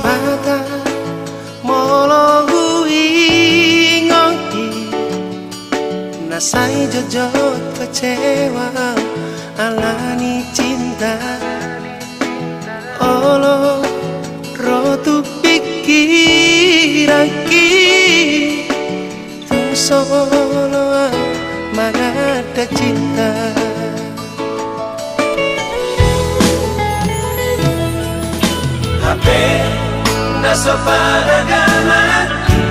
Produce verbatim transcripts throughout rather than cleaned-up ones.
Mata molo huingot i, na sai jotjot kecewa ala ni cinta. Olo ro tu pingkiranki, tung so olo au mananda cinta. Hape na so padagamangki,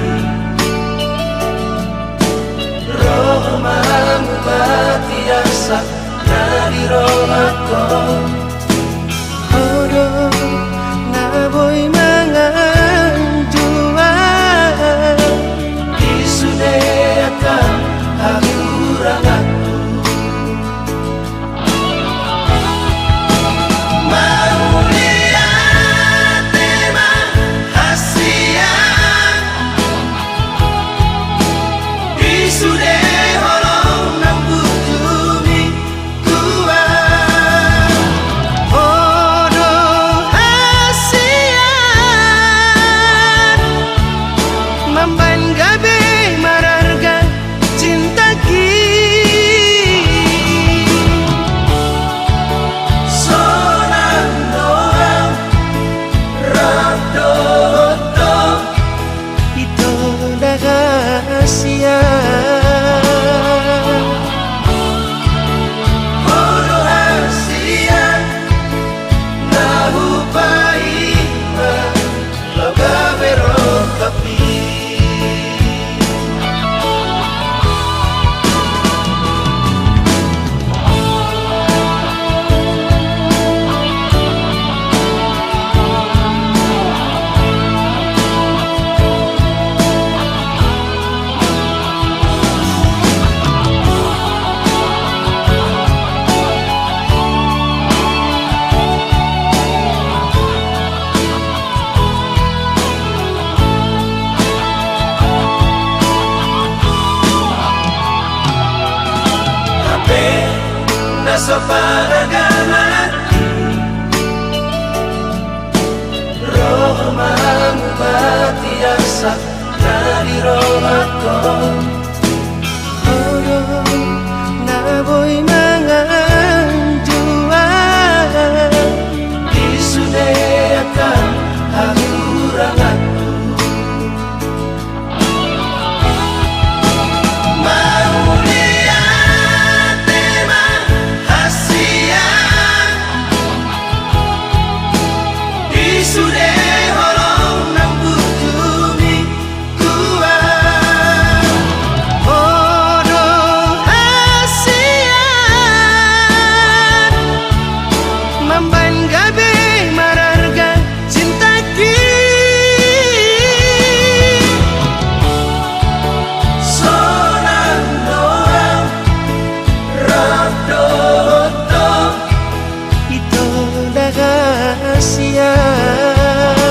ro ma mangubati asa na di rohangku. Ho do na boi manganju au di sude angka hahuranganku. Mauliate ma hasian di sude holong na umbujumi. Tuhan, ho do hasian mambahen gabe mararga cintaki. Sonang do au rap dohot ho. Ito da hasian. Ho do hasian na hupaima laho gabe rongkapmi. Hape na so padagamangki, ro ma mangubati asa na di rohangku. Ho do na boi manganju au di sude angka hahuranganku. Mauliate ma hasian di sude holong na umbujumi. Tuhan, ho do hasian mambahen gabe mararga cintaki. Sonang do au rap dohot ho. Ito da hasian.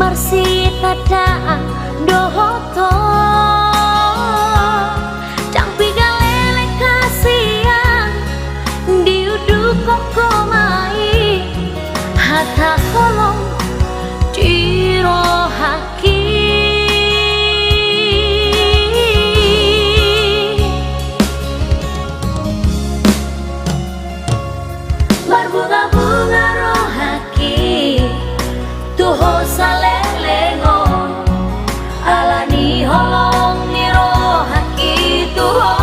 Marsitandaan dohot ho, ndang piga leleng hasian, diudukhon ho ma i hata holong di rohangki. Marbungabunga rohangki tu ho saleleng on, ala ni holong ni rohangki tu ho.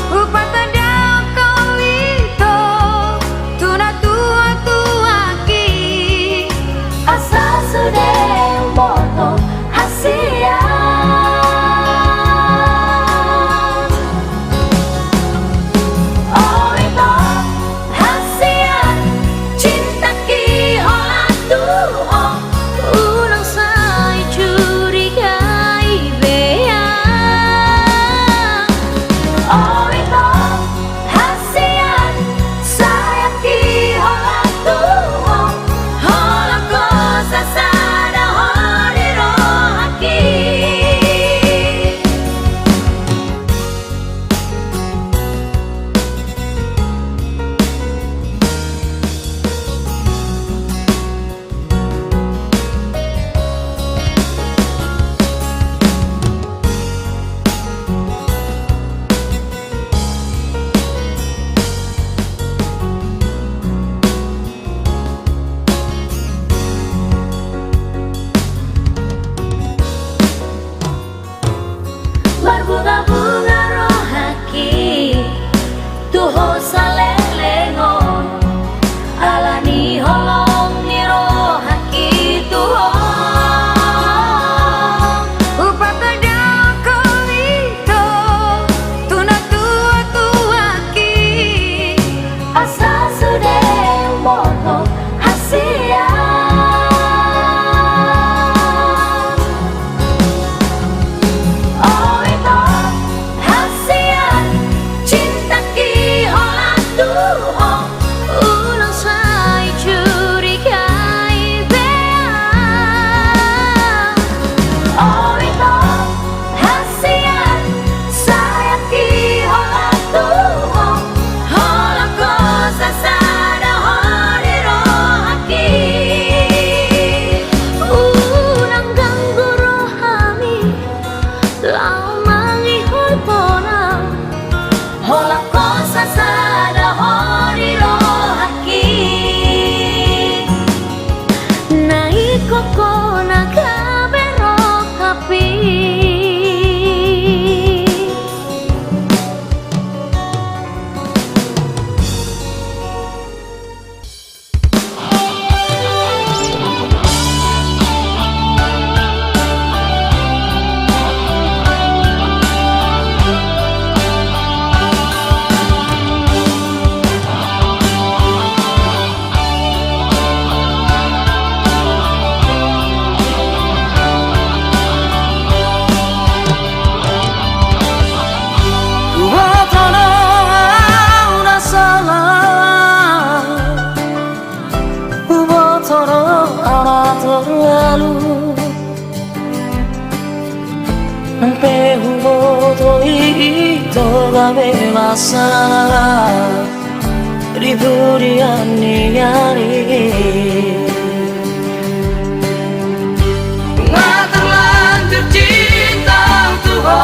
Hupatandahon ho ito tu natuatuangki, asa sude umboto hasian. O ito hasian, cintangki holan tu ho, unang sai curigai be au. O ito hasian, sayangki holan tu ho, holan ho sasada ho di rohangki. Marbungabunga rohangki tu ho saleleng on, ala ni holong ni rohangki tu ho. Hupatandahon ho ito tu natuatuangki, asa sude umboto hasian. O ito hasian, cintangki holan tu ho, unang sai curigai be au. O ito hasian, sayangki holan tu ho, holan ho sasada ho di rohangki. Unang ganggu rohami, laho mangihut hona, holan ho sasada ho di rohangki. Na ingkon ho na gabe rongkapmi. Huboto do au na sala, huboto do au na torlalu. Nang pe huboto ito gabe masalah di pudian ni ari. Nga terlanjur cinta tu ho,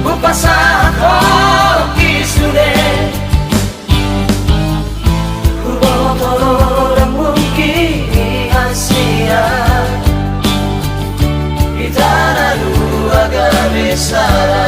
hupasahat ho i sude. Huboto do ndang mungkin hasian, hita na dua gabe sala.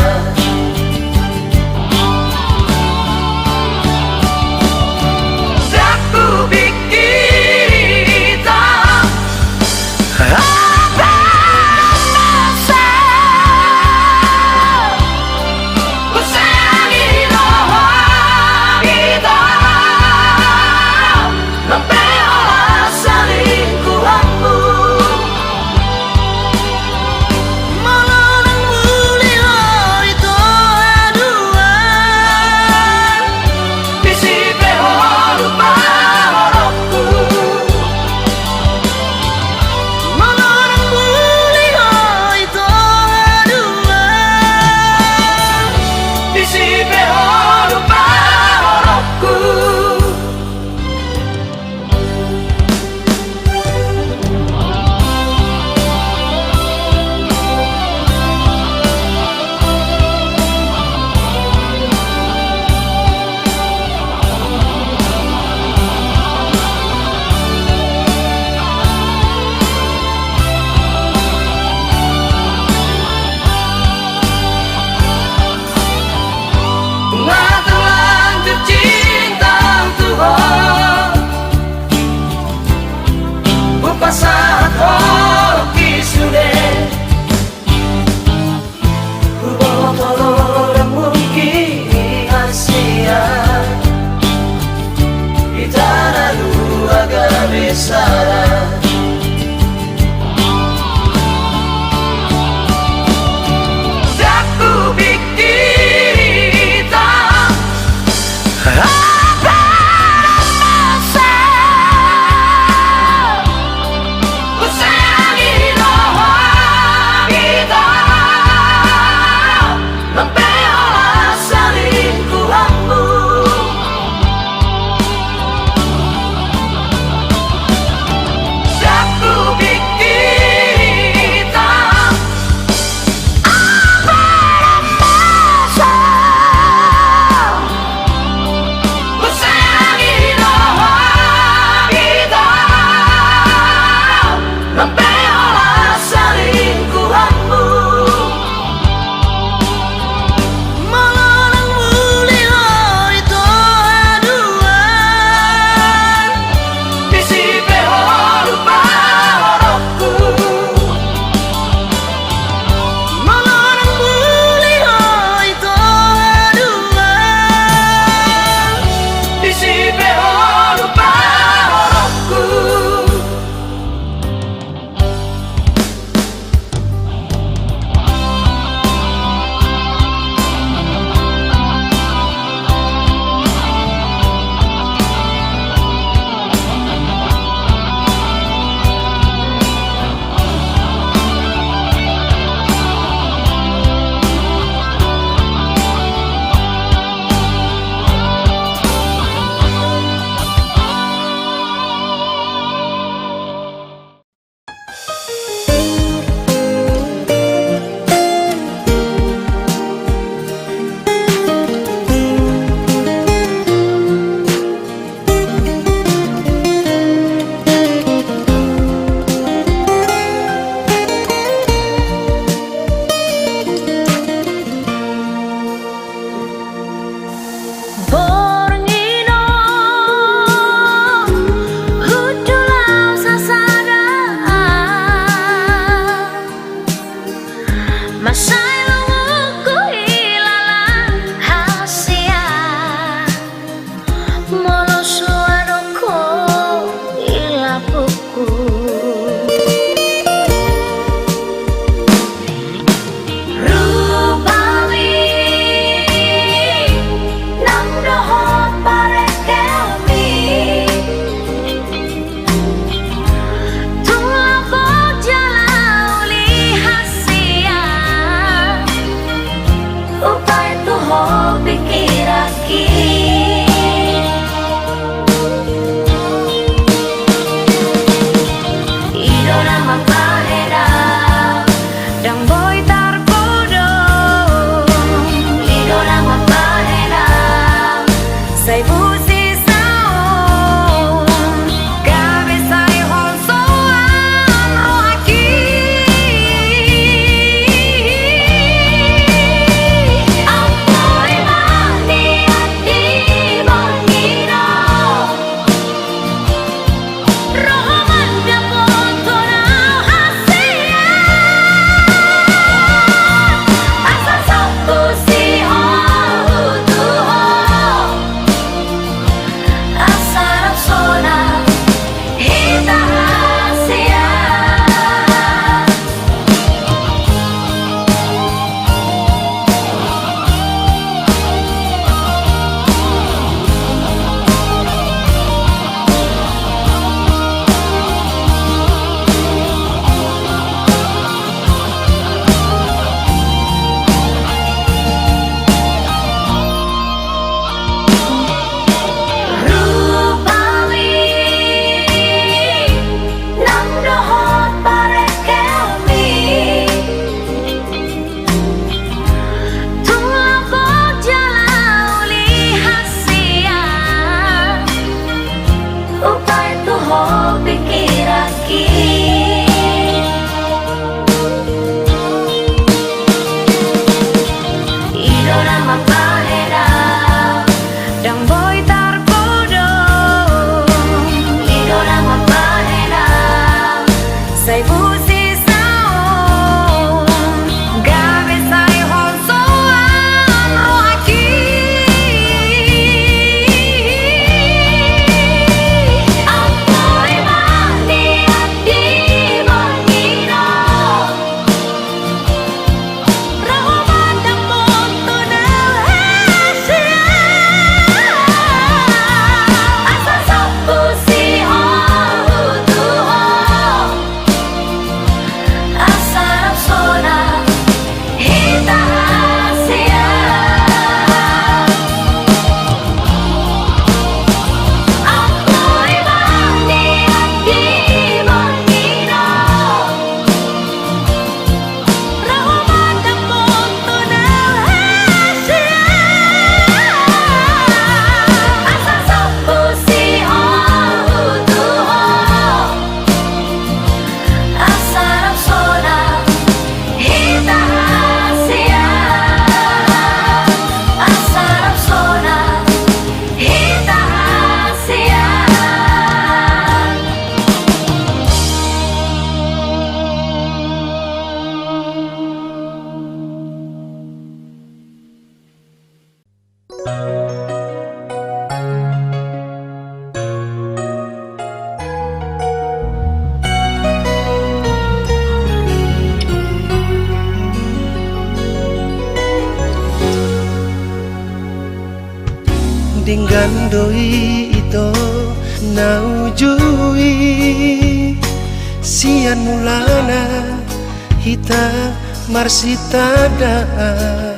Sara. Ndang hupikiri hita apa na masa. Husangin do hita. Lam pe holan salingkuhanmu. Ndang hupikiri hita apa na masa. Husangin do hita. Lam pe holan salingkuhanmu. Molo nang muli ho ito haduan, disi pe ho lupa horongku. Molo nang muli ho ito haduan, disi pe ho lupa horongku. Borngin on hundul au sasada, mansai lungukku hilala hasea. Molo so adong ho di lapukku. Rupani nang dohot parengkelmi, tung lambok jala uli hasea. Hupaintu ho pingkiranki. I do na mambahen au, ndang boi targodong. I do na mambahen au, sai busi saon, gabe sai holsoan rohangki. Ampuri ma nian di borngin on. Roha mandapothon au hasea. Asa sombu si ho tu ho. Asa rap sonang hita hasea. Rupani nang dohot parengkelmi, tung lambok jala uli hasea. Hupaintu ho pingkiranki. I do na mambahen au, ndang boi targodong. I do na mambahen au, sai busi saon, gabe sai holsoan rohangki. Ampuri ma Andoi ito na uju i, sian mulana hita marsitandaan.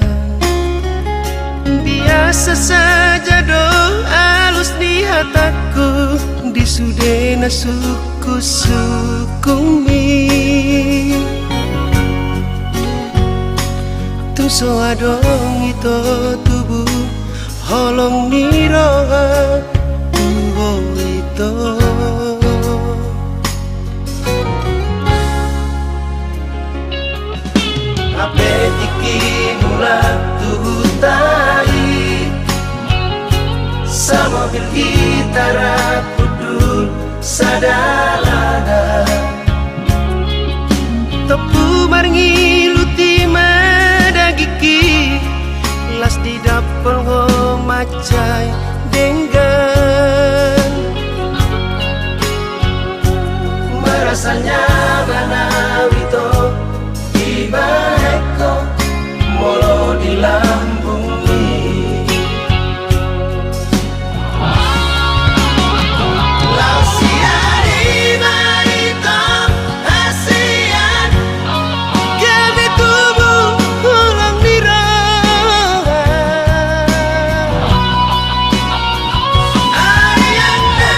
Biasa saja do alus ni hatangku di sude na sungkunsungkunmi. Tung so adong ito tubu holong ni roha tu ho ito. Hape tingki mulak tu huta i, samobil hita rap hundul sadalanan. Tompu marngiluti ma dagingki, las didampol ho mansai denggan. Marasa nyaman au ito dibahen ho molo di lambungmi. Laos sian i ma ito hasian, gabe tubu holong ni roha. Ai angka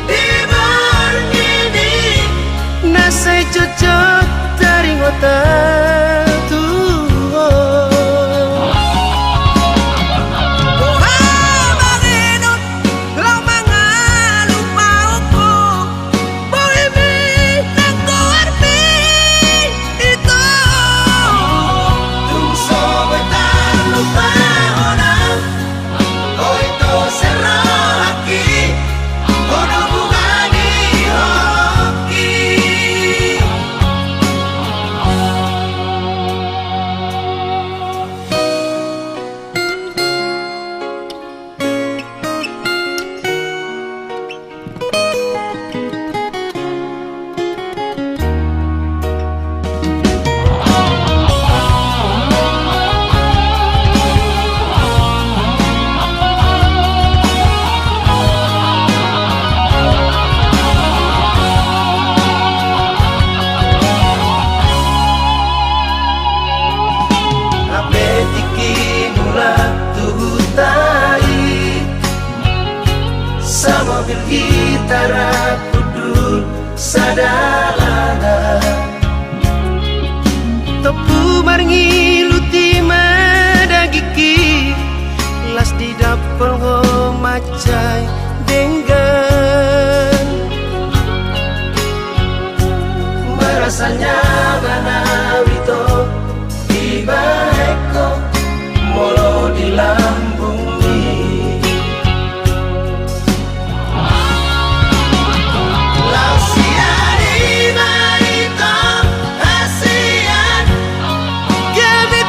di borngin i na sai cocok taringot tu ho. Boha mangenot laho mangalupaon ho, bohimi nang goarmi ito. Tung so boi tarlupahon au, ho ito sian rohangki, ho do buha ni rohangki. Hape tingki mulak tu huta i, samobil hita rap hundul sadalanan. Tompu marngiluti ma dagingki, las didampol ho mansai denggan. Marasa nyaman au ito dibahen ho molo di lambungmi. Laos sian i ma ito hasian, gabe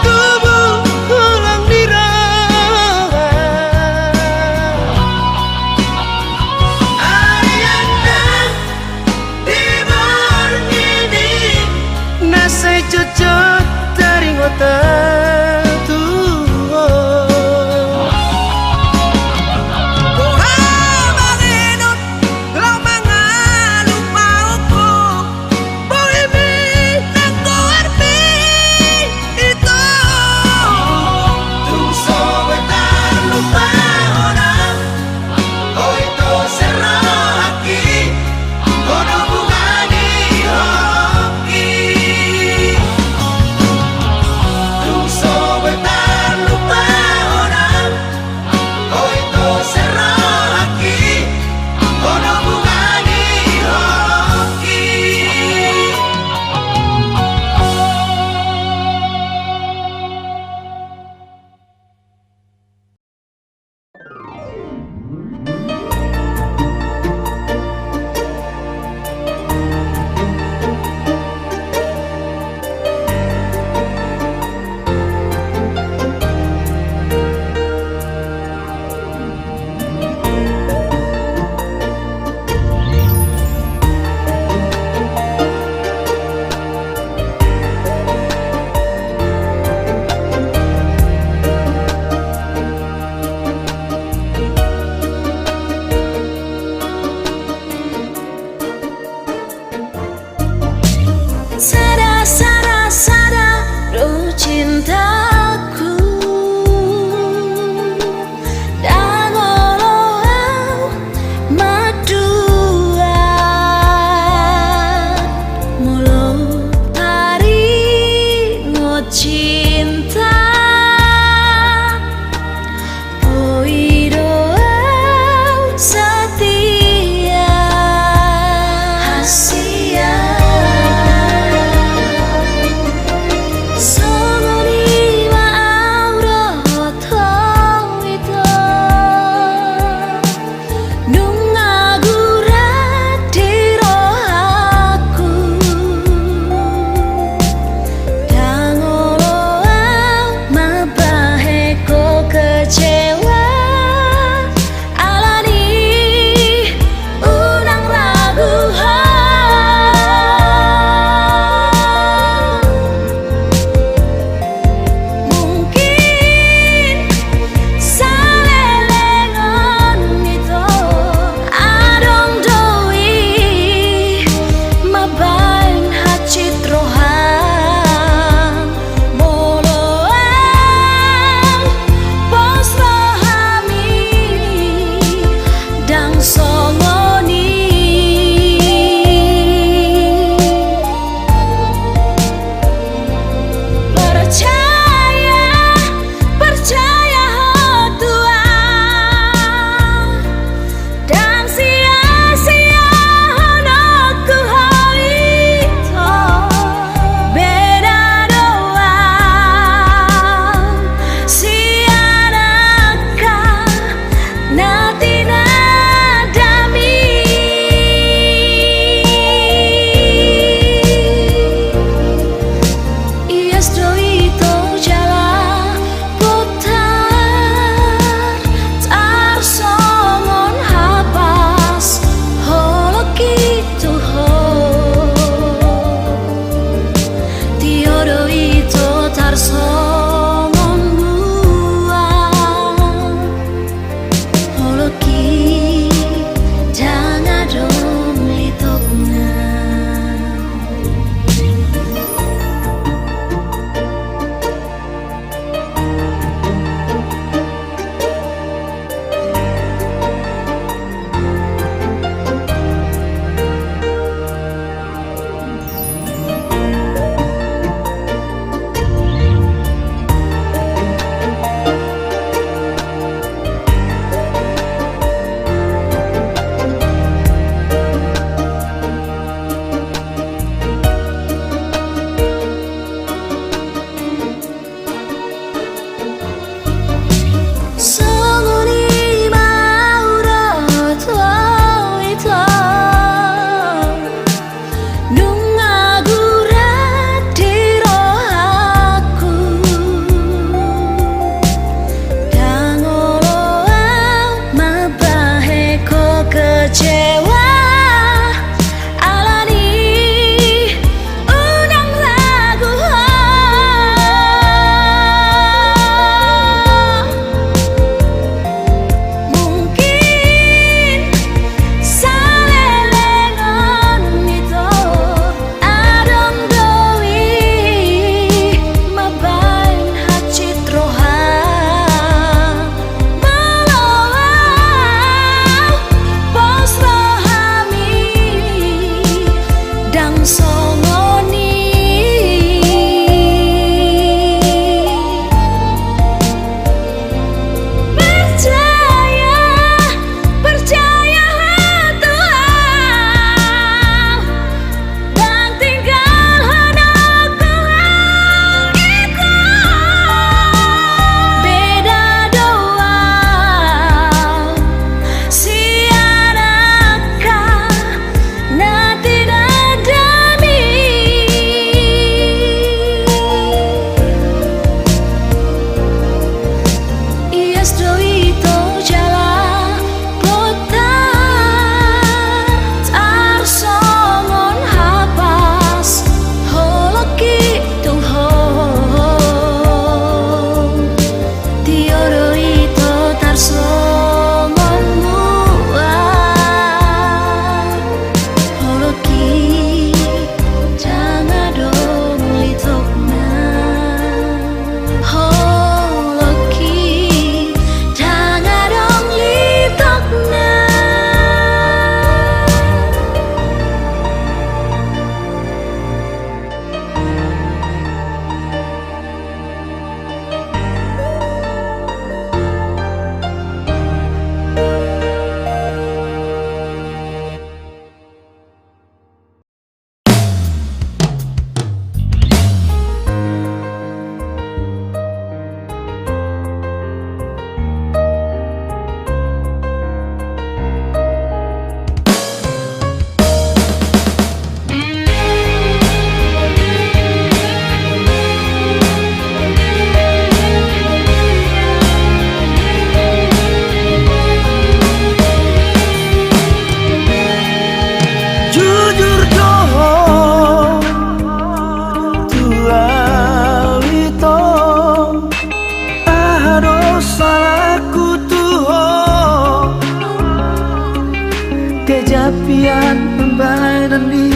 Pian mambahen hami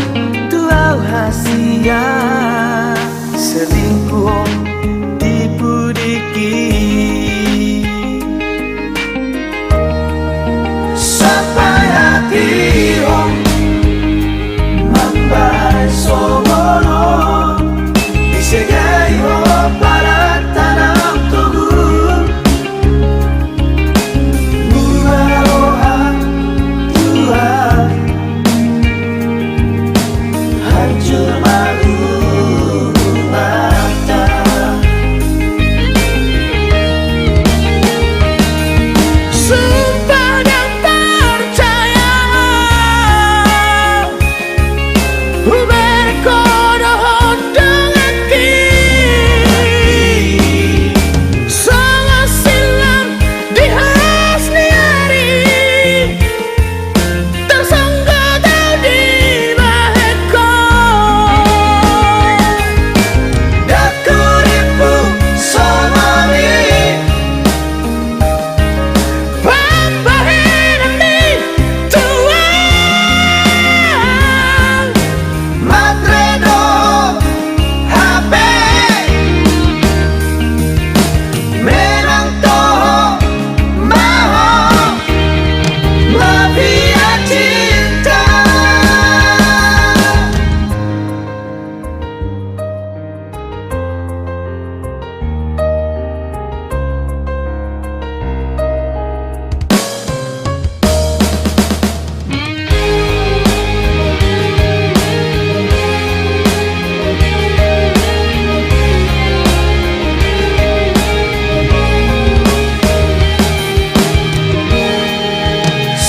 tu au hasian, selingkuh ho di pudi i. Sampai hati ho mambahen songon on, disegai ho parata na togu. Mula roha Tuhan, hancur ma hubunganta. Sumpah dang percaya, hubereng ho do donganki. Songon silam di hos ni ari, tarsonggot au dibahen ho. Dang hurippu songon i, pambahenan ni Tuhan. Matre do hape, memang toho ma ho, mafia cinta.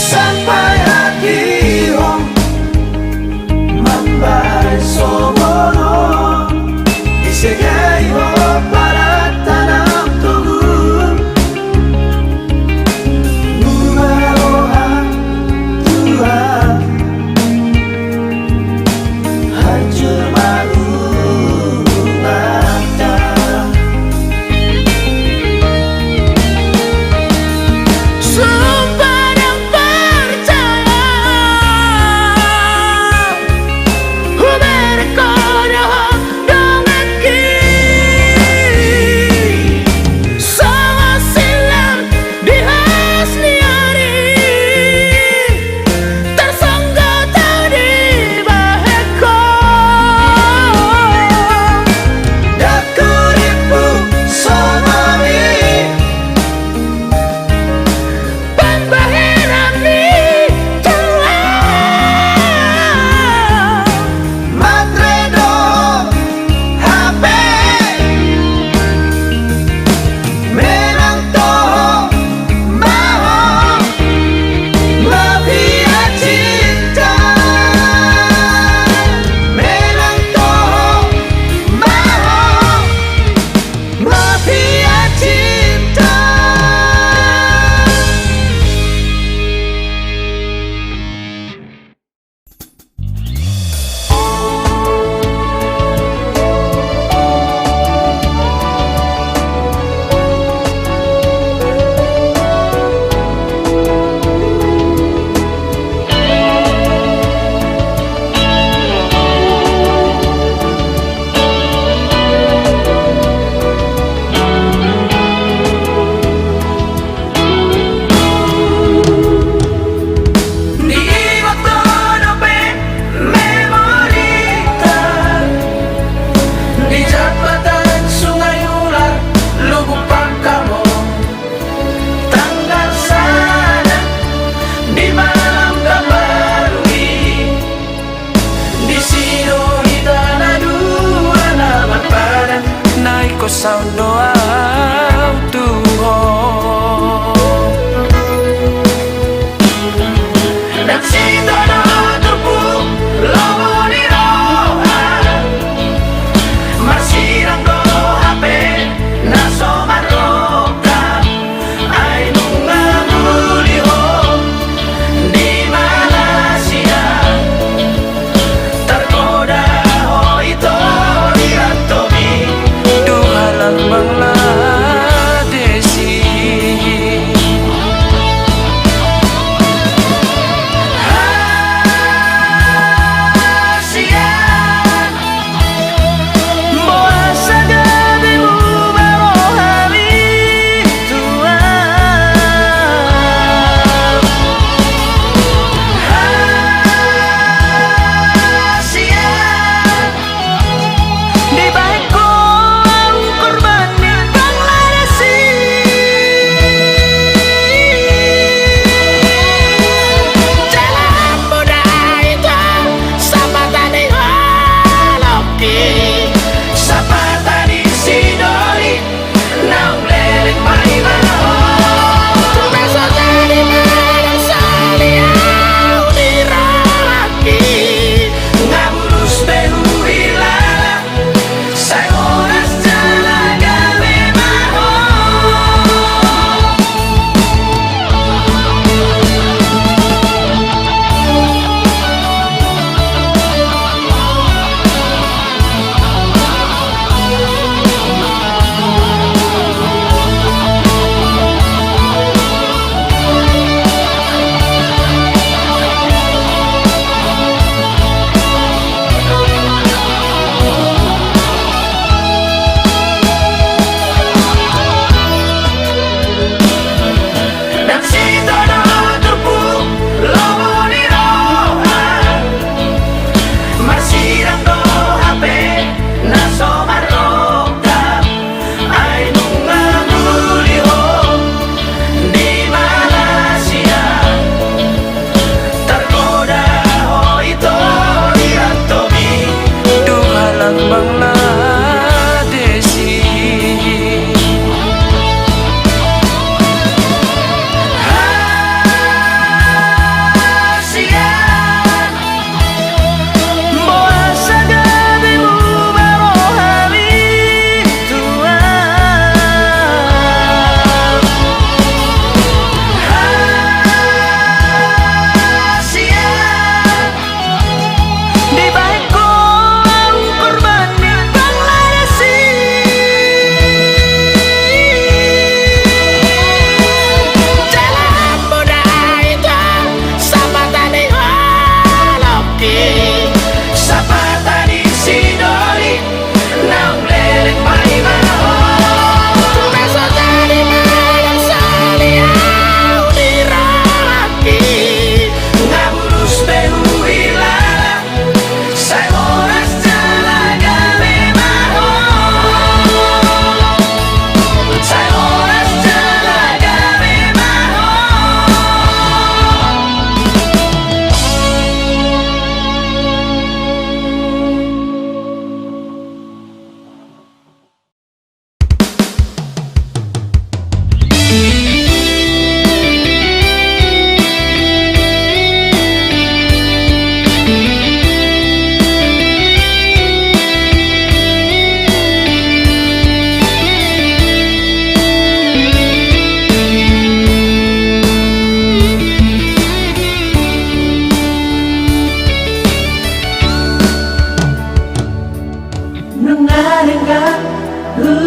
Sampai hati ho mambahen songon on, disegai ho parata na togu. Mula roha Tuhan, hancur ma hubunganta. Sumpah dang percaya, hubereng ho do donganki. Songon silam di hos ni ari, tarsonggot au dibahen ho. Dang hurippu songon i, pambahenan ni Tuhan. Matre do hape, memang toho ma ho, mafia cinta. Memang toho ma ho, mafia cinta. Diingot ho dope memorita di jambatan Sungai Ular, Lubuk Pangkamo, tanggal sada di malam gambar i. Disi do hita na dua na marpadan, na ingkon saut do au tu ho. Dang sitoloturhu lomo ni roha, marsidang do hape na so marrongkap. Ai nunga muli ho di Malaysia, targoda ho ito di rantomi. Duha lambang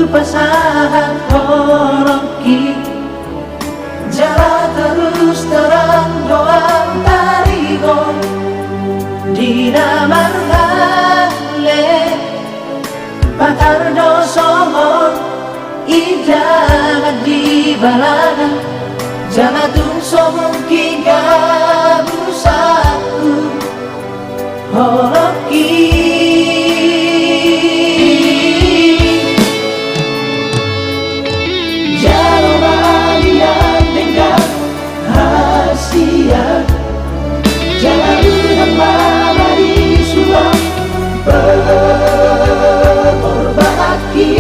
Pasahat holongki, jala tarus terang do ahu tarigot di na margale. Patar do songon indahan di balana, jala tung so mungkin gabusanku holongki. Jalo ma nian denggan hasian, jala unang ma marisuang pengorbananki.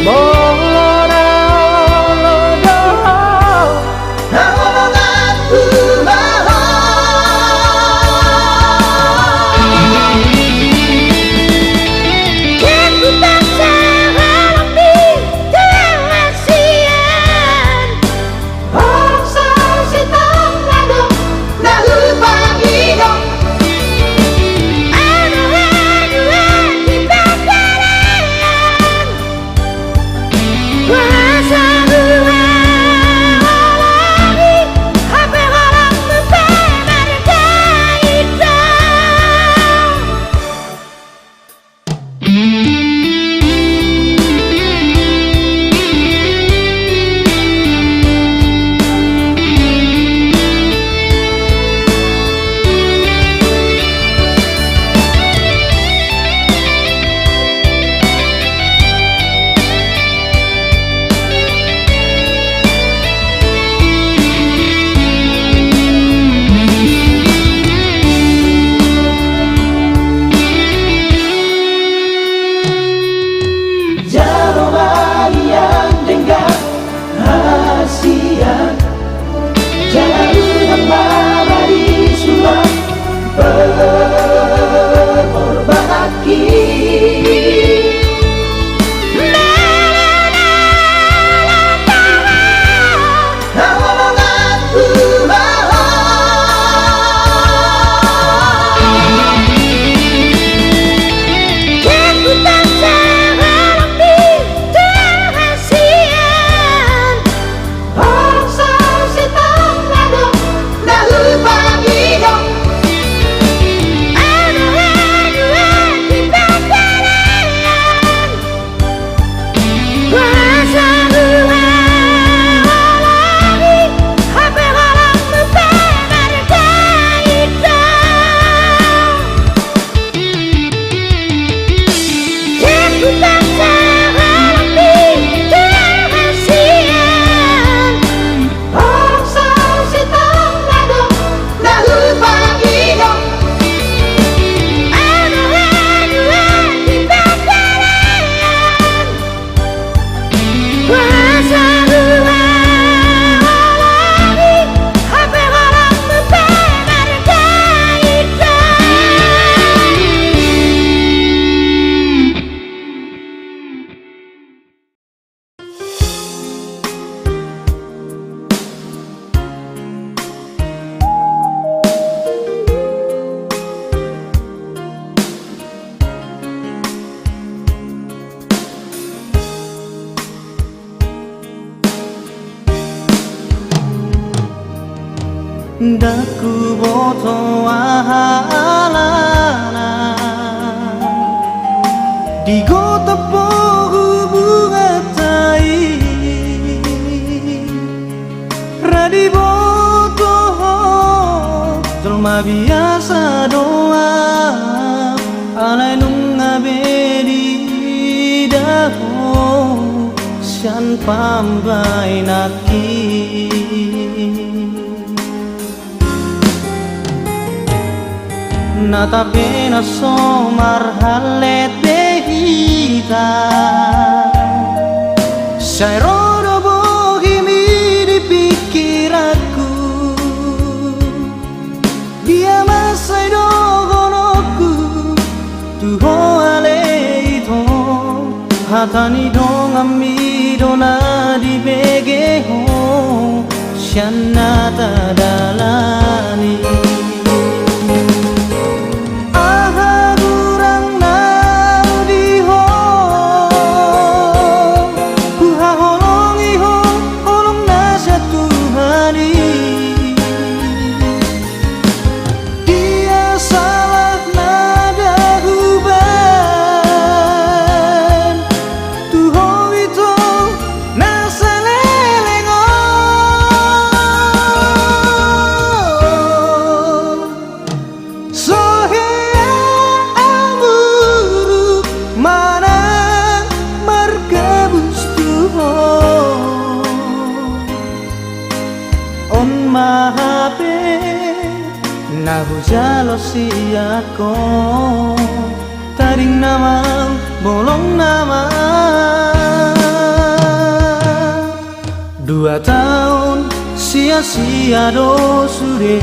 Molo na olo do Jalo ma nian denggan hasian, jala unang ma marisuang pengorbananki. Ndang huboto aha alana di gotap hubunganta i. Ra diboto ho jolma biasa do ahu, alai nunga be diida ho sian pambahenanki. Nata pe na so marhallet be hita, sai ro do bohimi di pingkiranku. Dia ma sai dohononku tu ho ale ito, hata ni donganmi do na dibege ho sian na tadalani. Aha gurang na di ho Na hujalo sian ho, tading nama, bolong nama. Dua taon sia-sia do sude.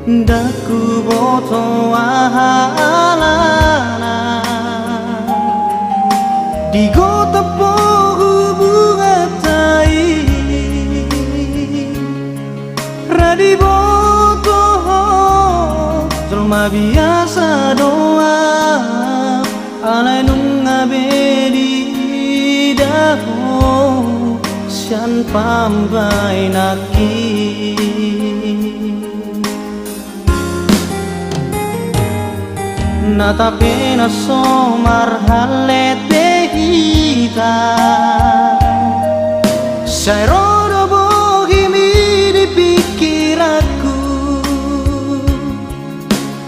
Ndang huboto aha alana, digoto po hubunganta i. Ra diboto ho, jolma biasa do ahu, alai nunga be diida ho sian pambahenanki. Na tape na so marhallet be hita, sai ro do bohimi di pingkiranku.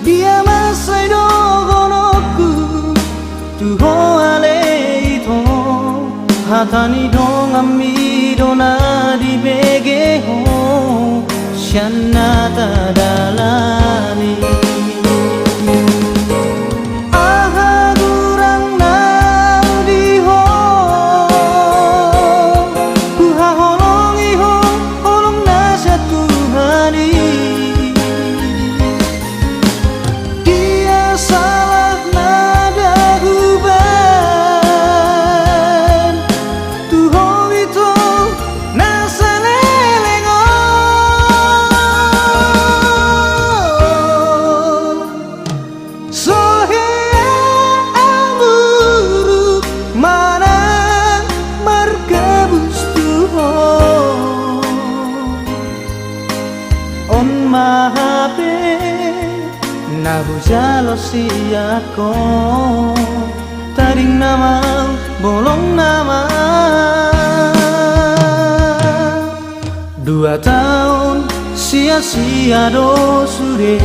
Dia ma sai dohononku tu ho ale ito, hata ni donganmi do na dibege ho sian na tadalani. Aha gurang nau di ho, huhaholongi ho holong na sian Tuhan i. Dia salah na da hubaen tu ho ito na saleleng on. So hea amuruk manang margabus tu ho. On ma hape na hujalo sian ho, tading nama, bolong nama. Dua taon sia-sia do sude.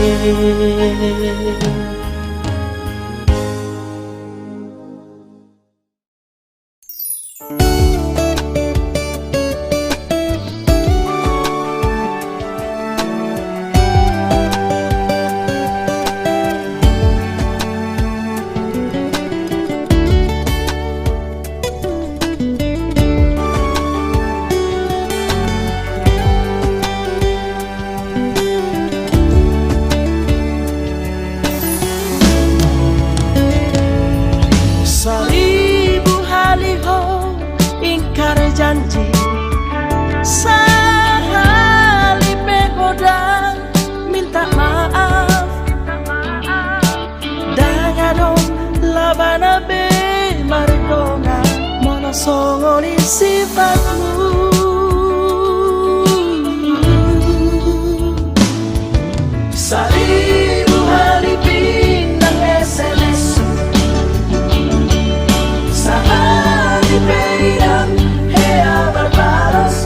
Saribu hali ho ingkar janji, sahali pe ho dang minta maaf. Dang adong labana be mardongan molo songon i sifatmu. Saribu hali pinang S M S, sahali pe dang hea marbalos.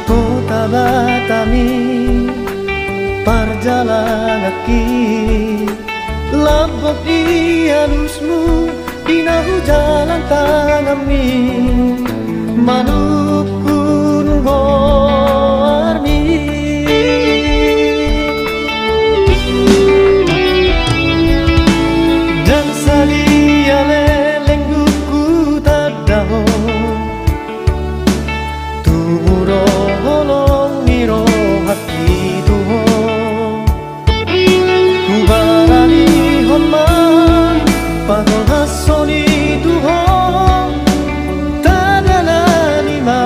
Ho Tabatami, parjalanganki, lambok ni alusmu, di na hujalang tanganmi, manungkun goarmi. Ndang sadia leleng dung hutanda Ho, tubu do holong ni rohangki tu Ho. Hubaranihon ma patolhashon i tu Ho, tadalani ma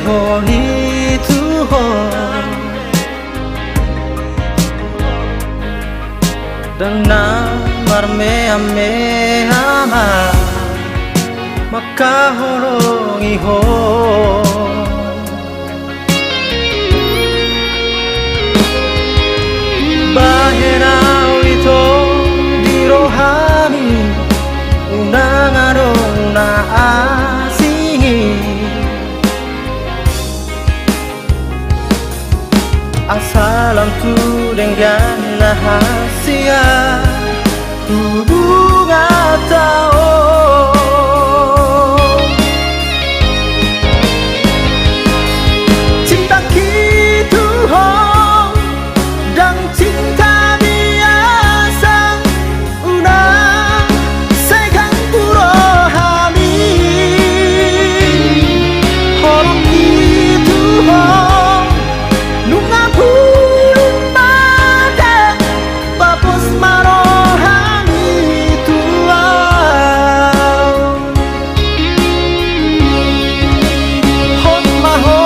Hon i tu ho. Ndang na marmeamea ma mangkaholongi ho. Bahen au i tong di rohami, unang adong na asing i. Asa lam tu denggan na hasea hubunganta on. Cintangki tu ho ndang cinta biasa, unang sai ganggu rohami. Holongki tu ho, nunga bulung mate, bapos ma rohami tu au. Hot ma ho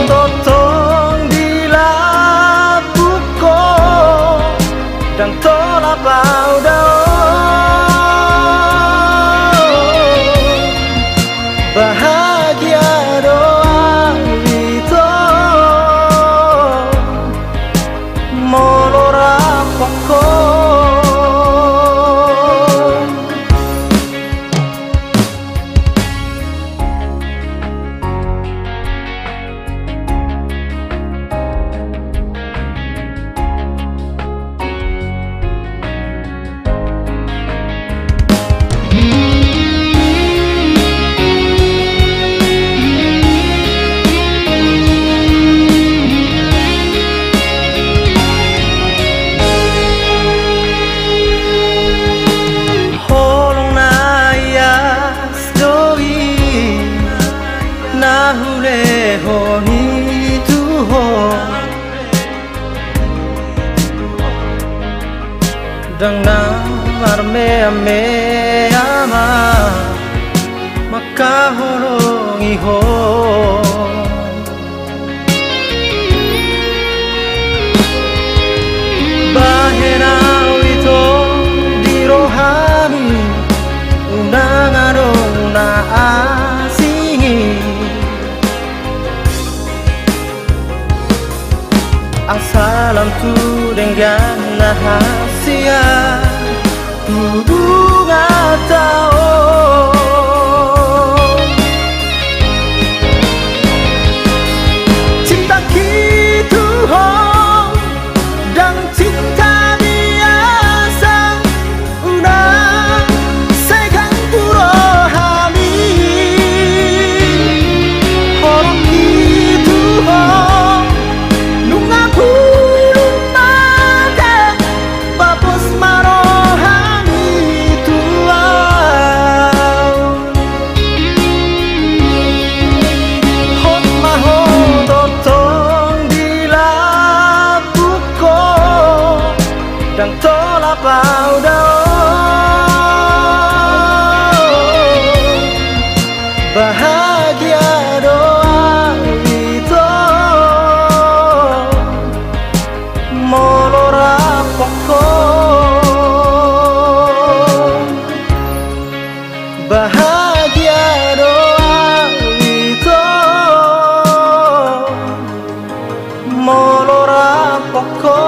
do tong di lambungku, ndang tolap au da on. Bahagia do au i tong molo rap ho. Holong na ias do i na hulehon i tu ho. Ndang na marmeamea ma mangkaholongi ho. Bahen au i tong di rohami, unang adong na asing i. Asa lam tu denggan na hasea hubunganta on. Cintangki tu ho ndang cinta biasa, unang sai ganggu rohami. Holongki tu ho, nunga bulung mate, bapos ma rohami tu au. Hot ma ho do tong di lambungku, ndang tolap au da on. Bahagia do au i tong molo rap ho. Bahagia do au i tong molo rap ho.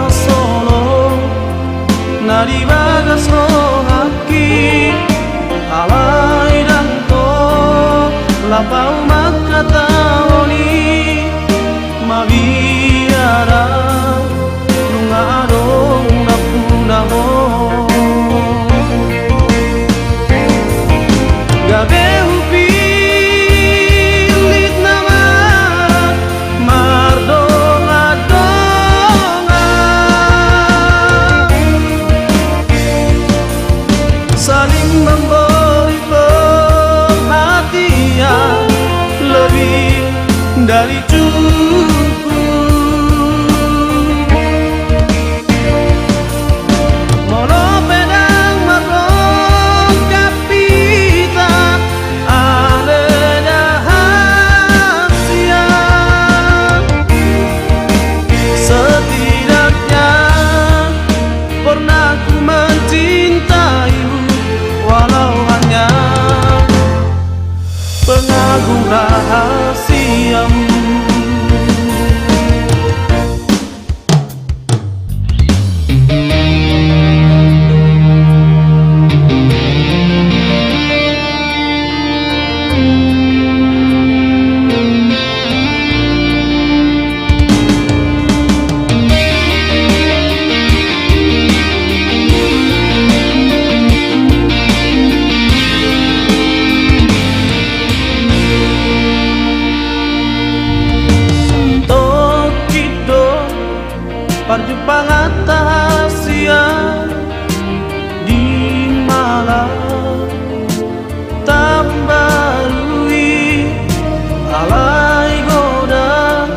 Solo na di bagas rohangki, alai ndang tong lam au manghatahon i. Mabiar nunga adong nampuna ho. Gabe hupillit nama mardongan-dongan, saling memberi perhatian lebih dari cukup. Molo pe ndang marrongkap hita ale dahan sian, setidaknya pernah ku mencintaimu, walau hanya pengagum rahasiamu. Tongkin do parjumpanganta sian di malam tahun baru i, alai godang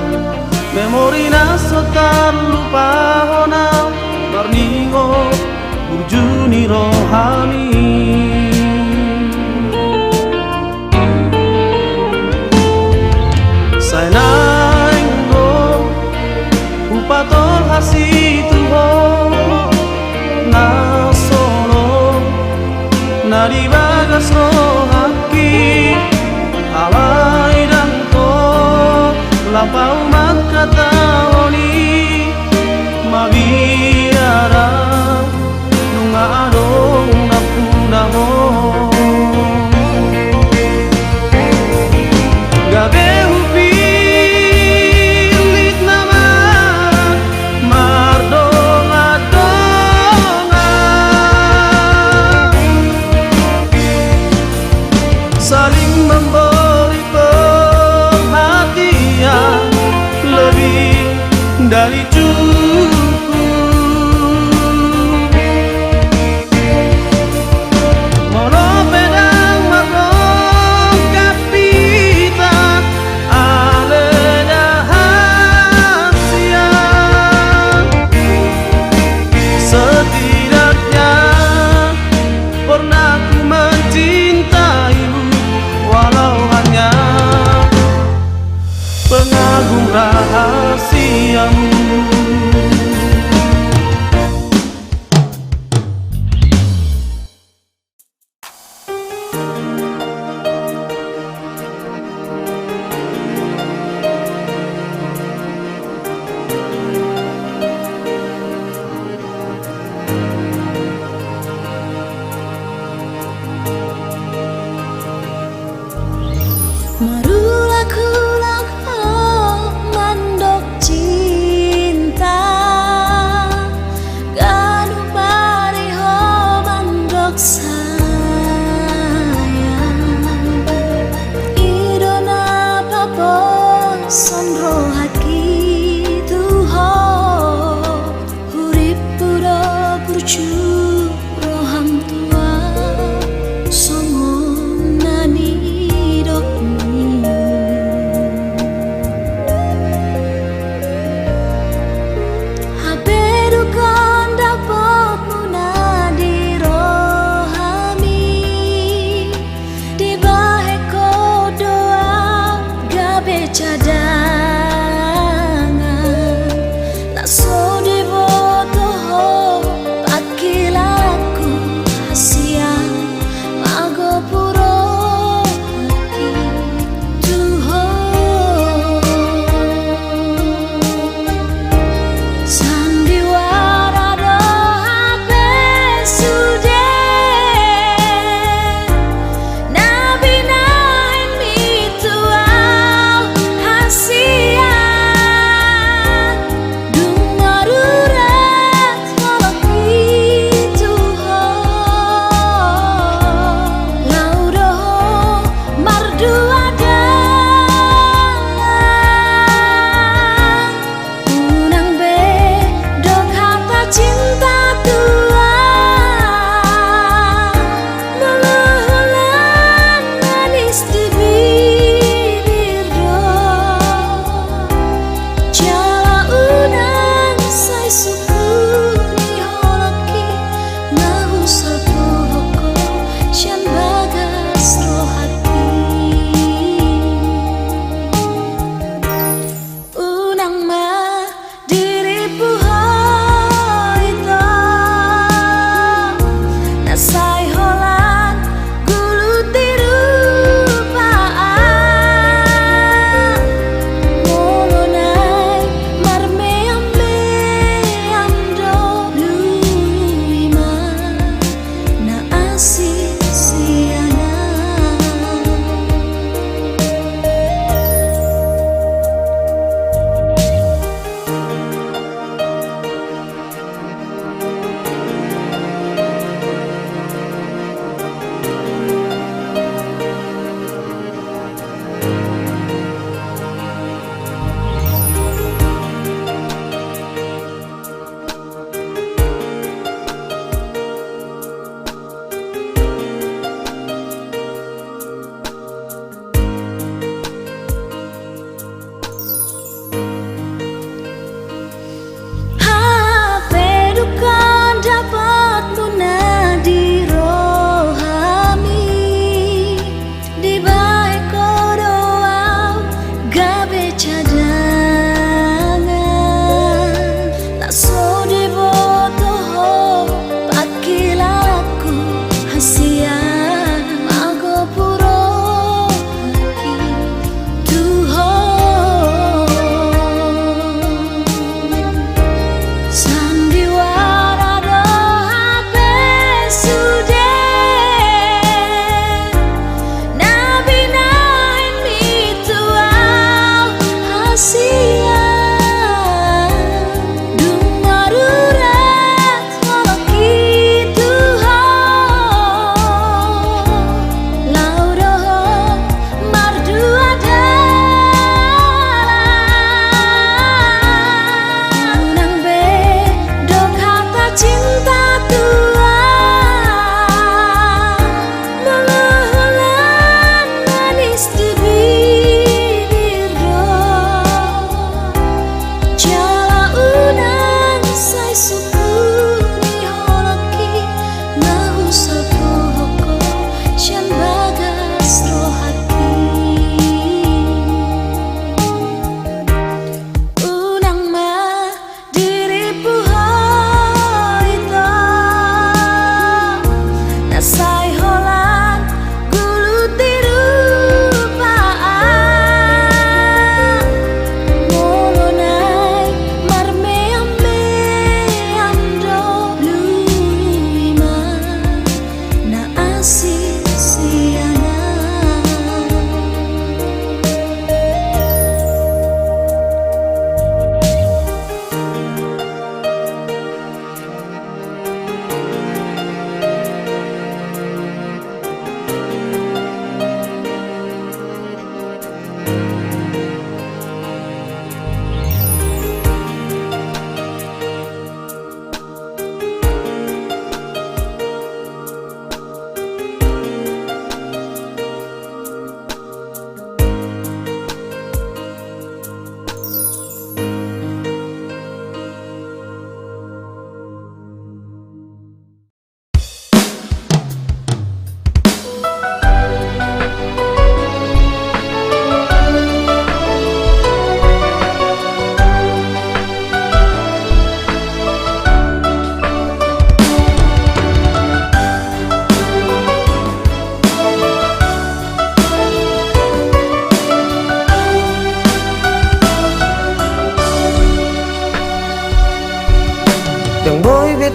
memori na so tarlupahon au marningot burju ni rohami. Sai naeng do hupatolhas i tu ho na solo na di bagas rohangki, alai ndang tong lam au manghatahon i.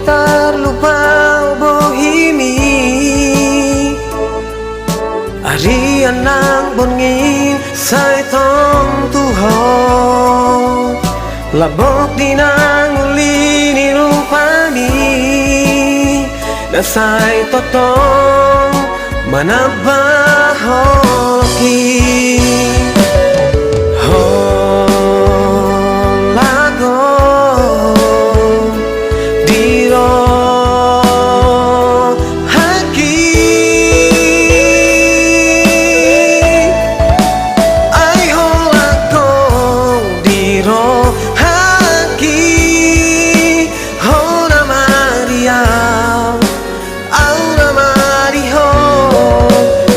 Tarlupa bohimi. Arian nang borngin sai tong tu ho. Lambok di na uli ni rupami na sai tongtong manamba holongki. Holan lago di rohangki. Ai holan lago di rohangki. Ho na mariau, au na mariho,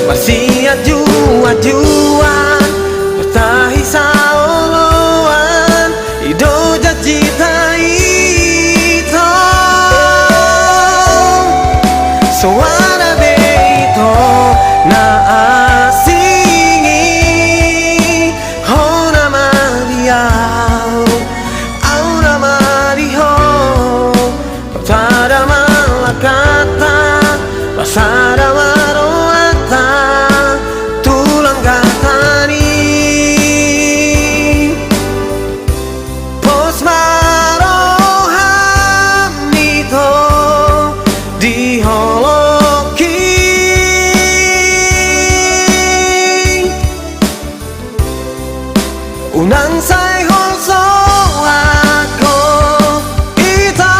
marsianjuanjuan, martahi saoloan, i do janjita ito. Soara be ito na asing i, ho na mariau, au na mariho. Sada ma langkanta, sada ma rohanta, tulang gata ni. Pos ma rohami ito di holongki. Unang sai holsoan ho ito.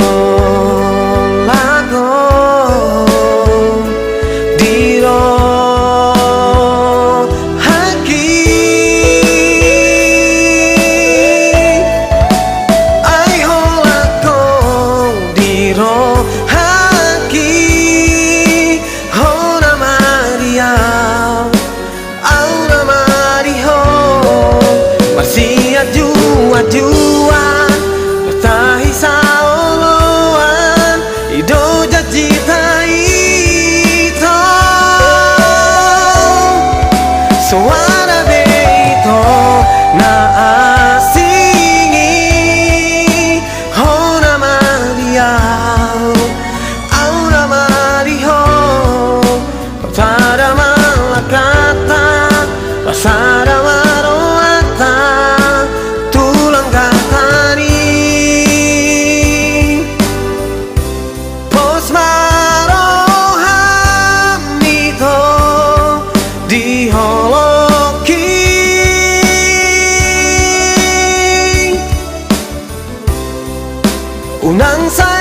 Holan lago di rohangki. Ai holan lago di rohangki. Ho na mariau, au na mariho, marsianjuanjuan, martahi saoloan, i do janjita ito. Soara be ito na asing i, ho na mariau, au na mariho. Sada ma langkanta, sada ma rohanta, tulang gata ni. Pos ma rohami ito di holongki. Unang sai